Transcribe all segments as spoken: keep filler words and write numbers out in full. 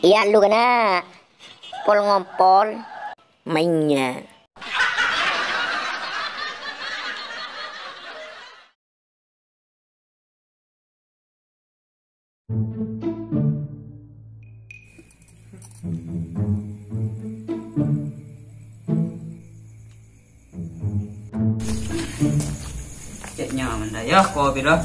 Iyâ, lu kèna pol-ngompol. Mainnya. Cè' nyaman dah, yâ, kopi dah.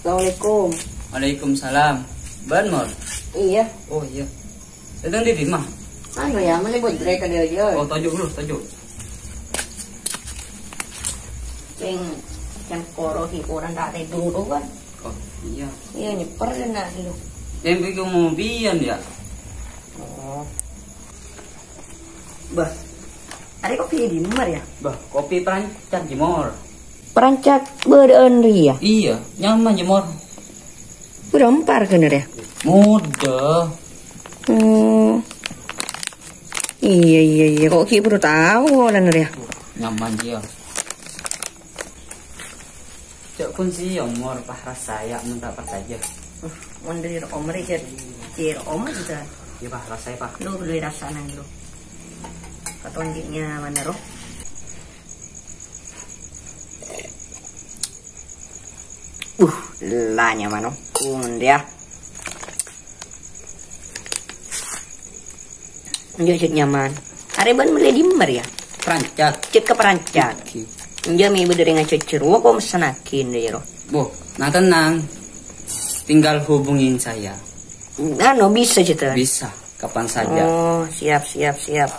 Assalamualaikum. Waalaikumsalam. Bân, Mor? Iyâ. Oh, iyâ. Dâteng dhibi', Ma? Anu, yâ, mènè bojrek ka dâjâ. Oh, toju' ghâllu, toju'. Sèng, kan koro hi orang ta' tèdung, kan? Oh, iyâ. Iyâ, nyèpèr kèna lu. Yang bikin mobilan, yâ? Oh. Bâh, arè kopi dimma rèya? Bâh, kopi Perancak, Jemor. Perancak bâdâ'ân rèya? Iyâ, nyaman, Jemor. Bârâmpa arghâna rèya? Modâ. Hmm. Iyâ, iyâ, iyâ. Ko' ghi' buru tao polana rèya. Nyaman, iyâ. Cè' kunci omor, Pak, rasa yâ, mon ta' parcajâ. Uh, mon dâri omor, cè', cè' omor, gitu. Iyâ, Pak, rasa yâ, Pak. Lu, lu rasa nang lu. Katon cè' nyaman, ro. Uh, la nyaman, oh. Kun dia. Enjâ' cè' nyaman. Arè bân mellè dimma rèya? Perancak. Cè' ka Perancak. Oke. Enjâ' mè' bâdâ rèng ngajhâjhâr, wa ko' messennaghi, dâ' iyâ, ro. Boh, na tenang. Tinggal hubungin saya. Anu, bisa, cè' ta? Bisa, kapan saja. Oh, siap, siap, siap.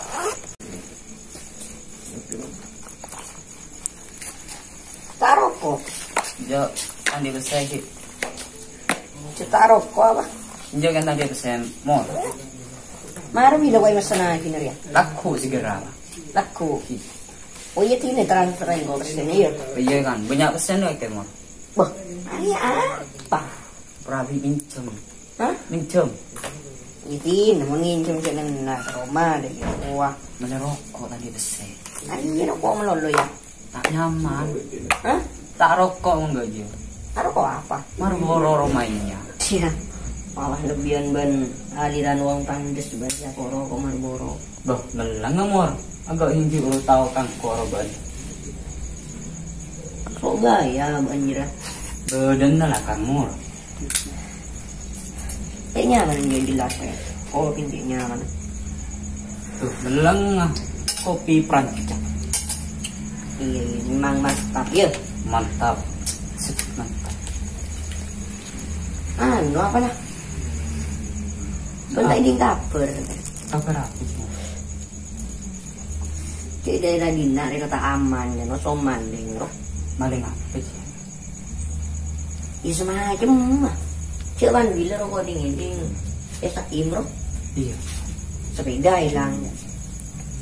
Ta' roko'. Jâ', andi' pèssè, ghi. Cè' ta' roko' apa? Enjâ' kan andi' pèssè, Mor. Mara bilâ koè messennaghi rèya? Lagghu' segera, Pak. Lagghu'. Oh, iyâ, dinah transfer ko' pèssèna, iyâ? Iyâ, kan. Bânnya' pèssè, Mor. Bâh, arèya apa? Perawi minjem. Hah? Minjem. Iyâ, dinah mon nginjem jhâ' nenna ka roma, dâ' iyâ. Wah. Mellè roko' tadi pèssè. Nah, iyâ, roko' malolo, yâ. Ta' nyaman. Hah? Ta' roko' mon ghâjâ. Ta' roko' apa? Marlboro roma iyâ. Iyâ. Malah lebbiyân bân aliran wong Tangdes bân yâ ko' roko' Marlboro. Bâh, mellèng, Mor. Aghâ' ghânjhi uru tao kangko ro bân. Sok gaya bân jârèya. Bâdâna lakar, Mor. Cè' nyaman, iyâ, jelas, yâ. Kopi cè' nyaman. Tuh, mellèng, ah. Kopi Prancis. Iyâ, iyâ, memang mantap, yâ. Mantap. Sip, mantap. Anu, apa, lah? Kon ta' Ah. Andi' kabhâr. Kabhâr apa, Mor? Cè' daerah dinna' rè ta' aman, yâ, no, so malèng, ro. Malèng apa, Cè'? Yâ, semacem, mah. Cè' bân bilâ ro ko' dingin, ding. Eh, tak imro. Iyâ. Sepèda èlang.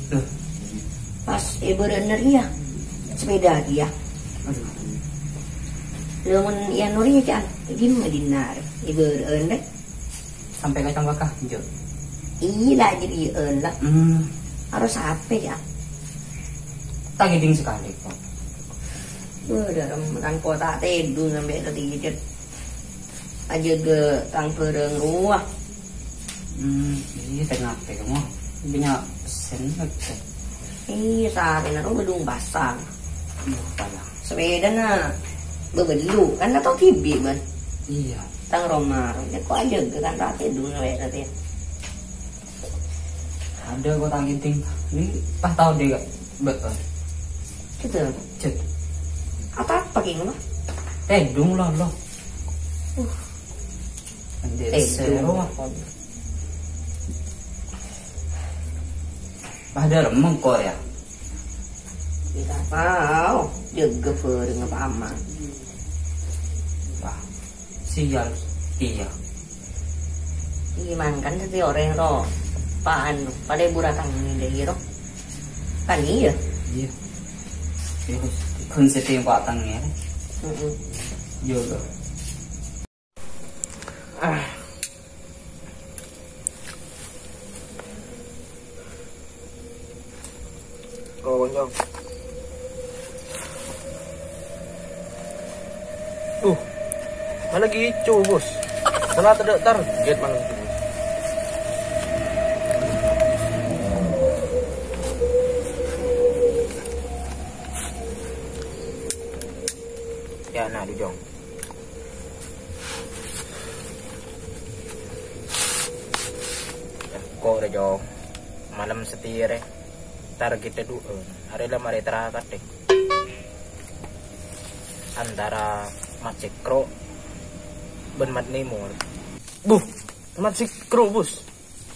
Loh. Pas è bârâ'na rèya. Sepèda kèya. Aduh. Lha, mon iyâ no rèya, Cè', dimma dinna' rè? È bârâ'na rè? Sampè' ka cangkoka, enjâ'. Iyâ, la, jârèya, la. Hmm. Aro sapè, yâ? Ta' ngèdhing sakalè, kok. Wah, dârem kan kota tèdung sampè' ka tèdung. Ajâgâ tang bhârâng rowa. Hmm, iyâ, tèngngapè, kamu. Bânnya' pèssèna, Cè'. Iyâ, sarèna ro bâdung pasar. Iyâ, pala. Sepèdana bâbellu', kan atau kibi', bân. Iyâ. Tang roma, yâ, ko' ajâgâ kan rate dulu, yâ, rate. Adâ' ko' ta' ngèdhing. Ini pas tao deh, Kak. Bâ-, Gitu. Cek. Apa-apa, King, lo? Tèdung, lo, lo. Uh. Andi' Tèdung. Sero, apa? Pas dârem mengko, yâ. Kita tahu, jâgâ bhâreng apa aman. Wah, sial, iyâ. Iyâ, mangkana dhâddhi orèng ro. Paan, palèbur atang nèng dâ' iyâ ro. Kan iyâ? Iyâ. Iyâ, Gus. Ghun sè tèmpa atang, yâ. Heeh. Iyâ, lo. Ah. Konyol. Malah gitu, Bos. Malah tidak target malam itu, Bos. Ya, nah, di Jong. Kok udah, Jong? Malam setire. Target du'en. Hari lah mari terakat deh. Antara Mat Sikro ban Mat Nimor. Buh, Mat Sikro, Bos.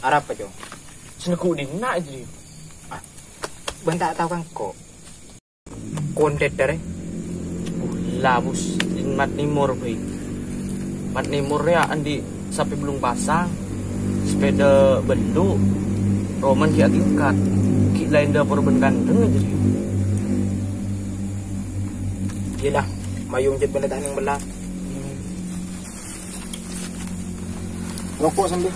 Arapa, Jong? Senengku dinna' aja. Ah, ban tak tahu kan kok. Kontet dare. Buh, labus. Mat Nimor, bhâi. Mat Nimor ya andi' sapè bellung pasang, sepeda bellu', roman gi' atingkat. Gi' laèn dâpor bân kandhâng aja. Iyalah, mayung jhât bâlâ ta' neng bella. Roko' sambil.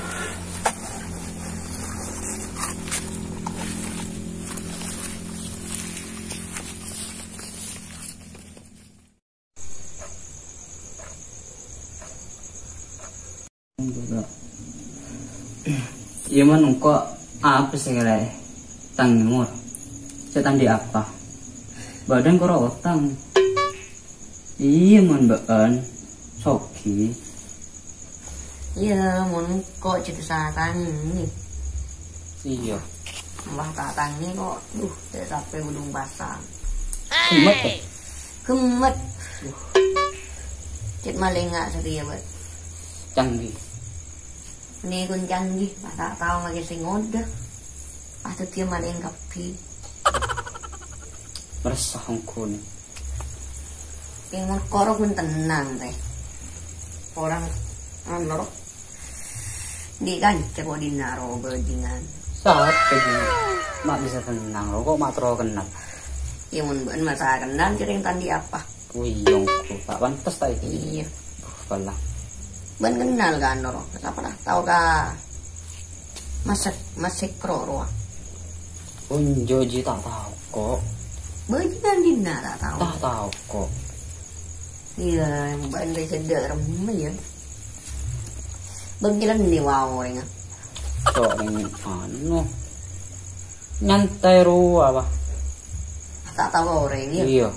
Iyâ, mon engko' apa sè kèra tang ngemor? Sè tandhi apa? Bâdân koro otang. Iyâ, mon bâ'ân soghi. Iyâ, mon engko' cè' satangè. Iyâ. Mbah tatangè kok, duh, cè' sapè bellung pasang. Gemmet, ya? Gemmet. Duh. Cè' malèngnga satèya, Bât. Canggih. Nè kun canggih, pas ta' tao makè sè ngodâ. Pas satèya malèng kabbhi. Meressa hongkon. Kèng mon koro pun tenang, tè. Orang, anu, ro. Di' kanca kok dinna' ro bajingan. Sapè, Jing? Ma' bisa tenang, ro. Kok ma' terro kennal? Iyâ, mon bâ'ân masa kennal, jhâreng tandhi apa? Wih, yongku, ta' pantes ta' iki? Iyâ. Duh, pala. Bâ'ân kennal kan, ro? Apa lah, tao ka Mat Sik-, Mat Sikro rowa. Onjo, Ji, ta' tao, kok. Bâjingan dinna' ta' tao. Ta' tao, kok. Iyâ, bâ'ân rè cedhâ' remma, yâ. Bâ'ân kèlèn nè wa orèngnga. Kok neng anu. Nyantai rowa, Bah. Ta' tao orèng, yâ? Iyâ.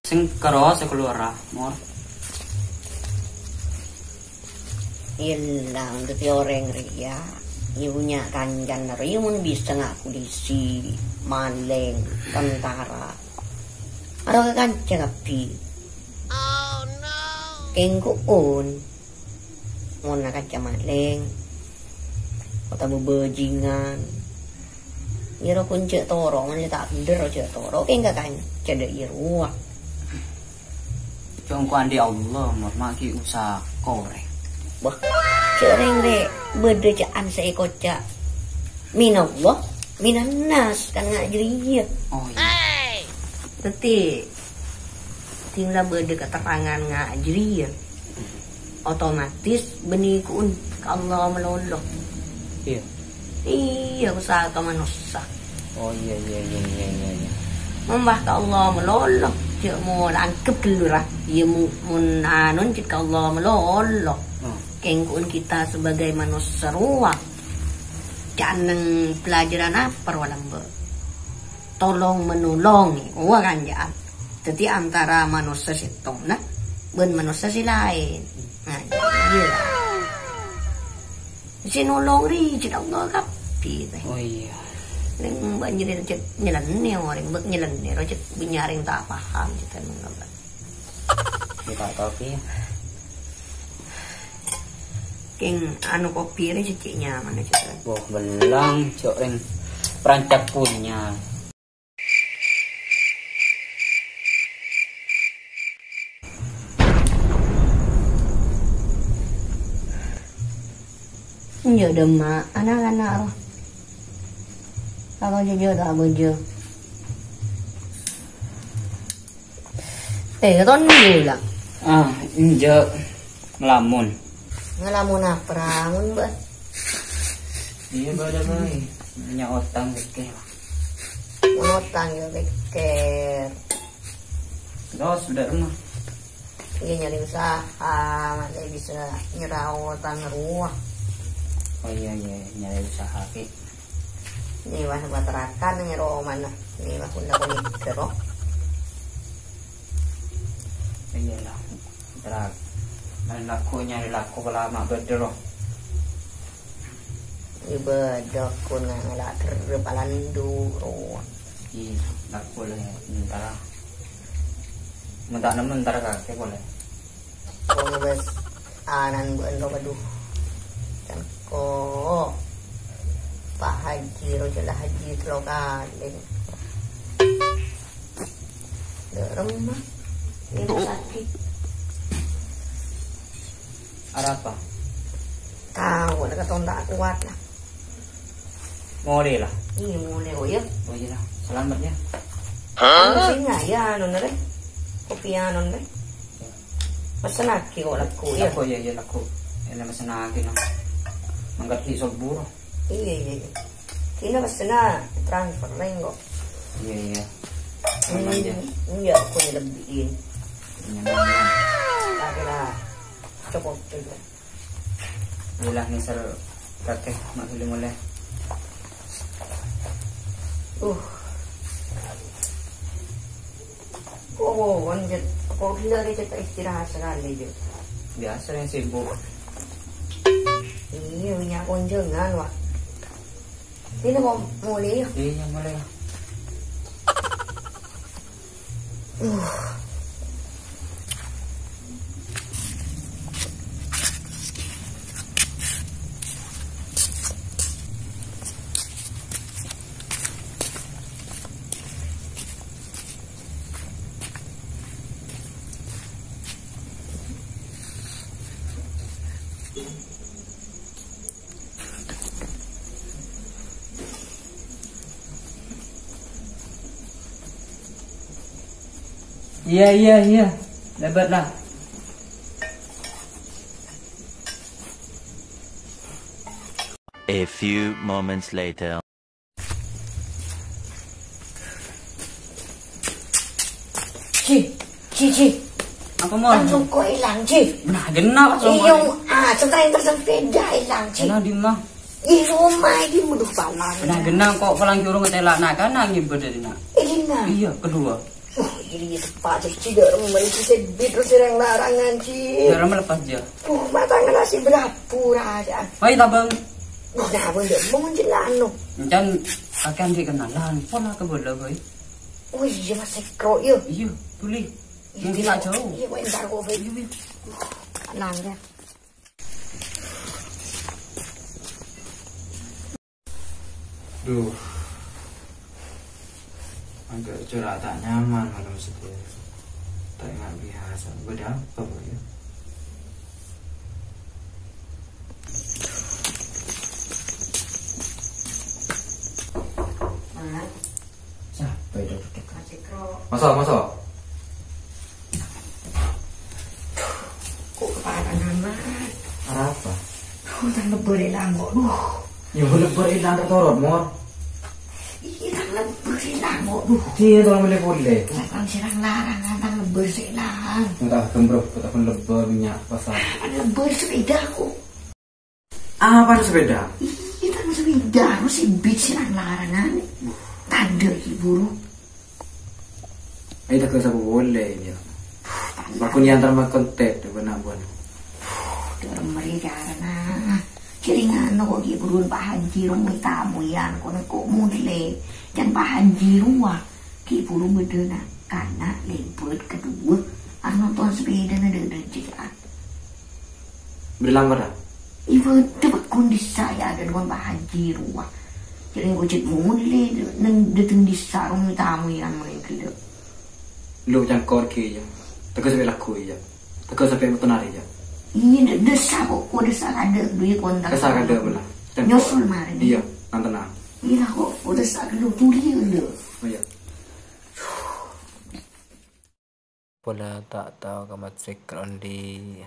Sèngkaro sè kalowara, Mor. Ella, untuk orèng rèya, iyâ punya kancana rèya mon bisa ngaku polisi, malèng, tentara. Aro ka kanca kabbhi. Kèng ko'on, mon na kanca malèng, otabâ bajingan, iyâ ro kun cè' toro', mon cè' ta' bhendher ro cè' toro', kèng ka kanca dâ' iyâ rowa. Congko andi' Allah, Mor, ma' ghi' usaha korè. Wah, cè' rèng rè, bâdâ ca'an sè èkoca', "Minallah, minannas," kan nga' jârèya. Oh, iyâ. Dhâddhi, dhing la bâdâ katerrangan nga' jârèya, otomatis bânnè ko'on ka Allah malolo. Iyâ. Iyâ, usaha ka manossa. Oh, iyâ, iyâ, iyâ, iyâ, iyâ, iyâ. Mambah ka Allah malolo, jhâ' mo la angghep ghâllu ra. Iyâ, mu-, mon anu, jhâ' ka Allah malolo. Hmm. Kèng ko'on kita sebagai manossa rowa. Jhâ' neng pelajaran apa rowa lambâ'? Tolong menolong, rowa kanja'an. Dhâddhi antara manossa sèttongnga bân manossa sè laèn. Nah, iyâ. Sè nolong rè cè' Allah kabbhi, tè. Oh, iyâ. Rèng bâ' nyèlè-, cè' nyèlènnè orèng, bâ' nyèlènnè ro cè' bânnya' rèng ta' paham, cè' ta' nolak. Iyâ, ta' tao, Pi. Kèng anu kopi rè cè' nyaman, cè'. Wah, bellâng, cè' rèng perancak punya. Enjâ' dâ' emma', ana'-ana' rowa. Apa jâjâ ta' bâjâ? Eh, ton dulu lah. Ah, enjâ' ngalamun. Ngalamun apa, Ra? Mun, Mbak? Iyâ, Mbak, ada, Mbak. Nanya otang, Mbak. Otang, ya, pikir. Terros, bâdâ remma. Iyâ, nyarè usaha, ma' bisa nyerra otang rowa. Oh, iyâ, iyâ, nyarè usaha, Ki. Nèka pas paterakan nyerra mana? Nèka pas punna koni kero. Iyâ, la. Terak. Main lako nyarè lako kala ma' bâdâ, ro. Iyâ, bâdâ ko na ngala' terrep alandu, ro. Iyâ, lako lè, entara. Mon ta' nemmo, entara kakè polè. Ko ngabâs anan bu'en ro, aduh. Cangko. Pak Haji ro, jâ' la haji tello kalè. Dâ' remma. Ini sakit. Arapa? Tao, ada katon tak kuat lah. Molè la. Iyâ, molè, oh, iyâ. Oh, iyâ la. Salamet, yâ. Anu, sing, yâ, anu, nere. Kopi anu, nere. Pesen lagi kok, lako, yâ. Lako, iyâ, iyâ, lako. Ella pesen lagi, no. Mangkat di sobbu, no. Iyâ, iyâ, iyâ. Kina pesen transfer, reng, kok. Iyâ, iyâ. Aman, yâ. Iyâ, kok lebbihin. Nyaman, nyaman. Tapi la, cokop juga. Ella ngisel kakè, ma' ghuli molè. Uh. Oh, oh, lanjut. Kok gila nih, kita istirahat sekali, Jun. Biasa yang sibuk. Iyâ, punya kunjungan, Wak. Sini kok molè, yâ? Iyâ, molè, yâ. Uh. Iyâ, iyâ, iyâ. Lèbât la. A few moments later. Ji, Ji, Ji. Apa, Mon? Kan songko' ilang, Ji. Benar, genna, Pak, songko'. Iyâ, ah, senteng tersen sepeda ilang, Ji. Genna di ma? Ih, roma ini, waduh, palang. Benar, genna, kok palang jurung ngetela anak-anak ngibet dari nak. Eh, genna. Iyâ, kedua. Wah, ini tepat, Ji. Ji, gak remen, Ji, sedih terus yang larangan, Ji. Gak remen lepas, Ji. Wah, mata ngerasi berapura, Ji. Wah, tabang. Wah, nah, apa, ndak mau, Ji, anu. Encan, akan dikenalan, pola ke bola, boy. Oh iya, Mas Sekro, iya. Iya, boleh. Iya, mungkin nggak jauh. Iya, kok entar kok, Feb. Iya, iya. Tenang ya. Duh. Agak curhat tak nyaman malam seperti ini. Tak enak biasa. Ada apa, Pak, ya? Mat. Siapa itu duduk? Mas Ikro. Masa, masa? Kok kepala amat? Ada apa? Duh, tang lebbâr ilang kok, duh. Ya, lebbâr ilang tak torot, Mor. Iya, tang lebbâr ilang kok, duh. Iya, tolong boleh-boleh. Tang sirang larang, tang lebbâr sik ilang. Entah gembrok, entah pun lebbâr, minyak, pasar. Ada lebbâr sepeda kok. Apa sepeda? Iya, kan sepeda, aku sih beat sih larang-larangan. Tanda iki buru. Ayo tak usah boleh ya. Aku niantar mah konten, coba nak buat. Dorong mereka karena jaringan kok dia buruan Pak Haji, rong tamu ya, kono kok mulai. Dan Pak Haji ruwah, ki buru medena, karena lebet kedua, anu nonton sepeda ada-ada aja. Beri lamar, ah? Ibu itu kondisi saya ada dengan Pak Haji ruwah. Jadi ngojek muli neng dateng di sarung tamu yang meninggal. Lo cangkor ke ya. Tegas bela ku ya. Tegas sampai mau tenari ya. Iya, de- desa kok, kok desa ada duit kontak. Desa ada belah. Nyusul mari. Iya, nang tenang. Iya kok, kok desa ada turi ada. Oh iya. Pola tak tahu kamat sekron di.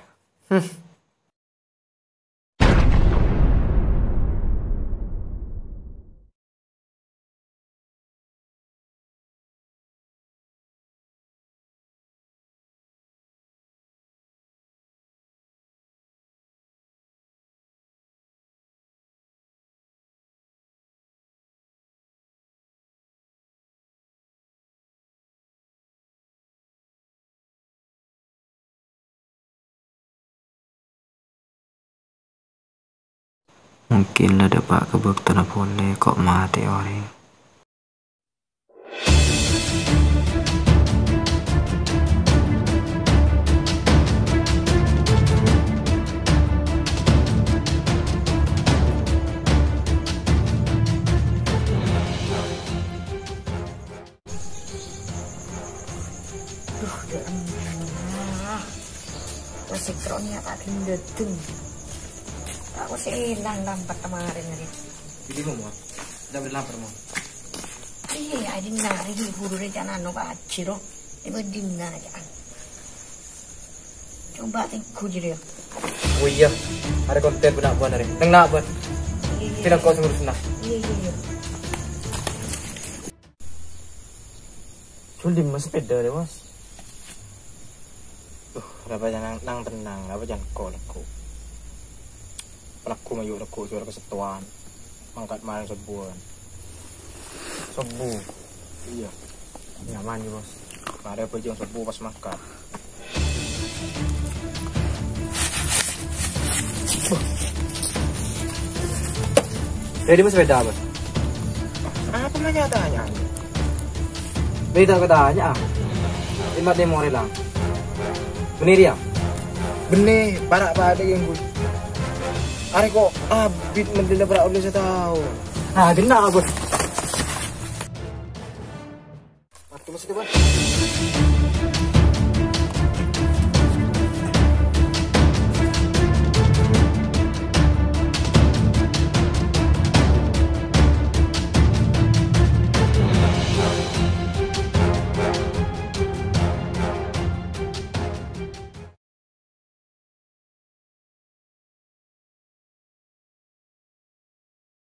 Mungkin la dâpa' ka bâktona polè ko' matè orèng. Duh, dâ' emma. Wes sèngkro'na ta' gendhedeng. Aku sè èlang lampet kemarin arè. Ini mau, Mon. Kita beri lapar, Mon. Iyâ, iyâ, adinna arè buru rencana no kaji, ro. Ini mau dinna aja. Coba tengku jadi ya. Oh iyâ, arè kontèn bân bâ'na arè. Neng na' bân. Iyâ, iyâ. Sènga' ko' sè ngurus na'. Iyâ, iyâ, iyâ. Jul dimma sepèda rè, Bos? Duh, rapa jhân nang, nang tennang, rapa jhân ko'-, lèko'. Palaggu mayu' lèko' sè kasettowan. Mangkat malem sobbhuwân. Sobbhu? Iyâ. Nyaman, Bos. Marè bâjâng sobbhu pas mangkat. Rèya dimma sepèda, Bos? Apa ma' tanya? Bâdâ ta' tanya, ah. Dimma nèmorè, Lang? Bânnè rèya? Bânnè, para' padâ, Bos. Arè ko' abit mendina para' ollè sataon. Ah, ghenna', Bos. Waktu masih depan.